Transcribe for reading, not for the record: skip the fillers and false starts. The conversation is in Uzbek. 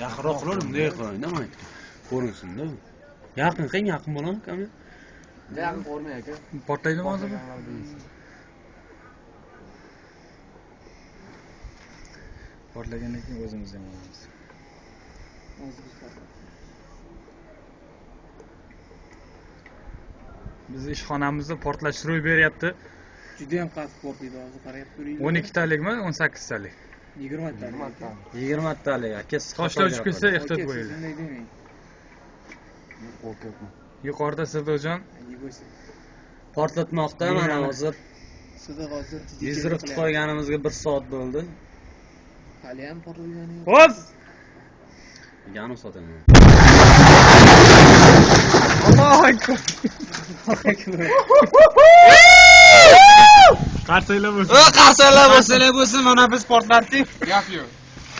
Yaqinroq qilar, bunday qilayda, mana. Ko'rinsin-da. Yaqin qiling, yaqin bo'ladimi kamera? Yaqin ko'rmay aka. Portlaydimi hozir bu? Portlagandan keyin o'zimiz ham olamiz. Biz ishxonamizda portlash ro'y beryapti. Juda ham qattiq portlaydi hozir, qarab ko'ringlar. 12 talikmi, 18 talik? 20 talik. 20 talik aka. Toshlar uchib ketsa ehtiyot Aka, siz bo'linglar. unday demang. Qo'rqyapman. Yuqorida Sidojon Не бойся. Portlatmoqda mana hozir. Sidiq hozir Yuzdirib qo'yganimizga 1 soat bo'ldi. Hali ham portlagani yo'q. O'z! Yarim soat endi. Allohu akbar. Qarsanglar bo'lsin. Qarsanglar bo'lsin, bo'lsin, mana biz portlatdik. Gap yo'q.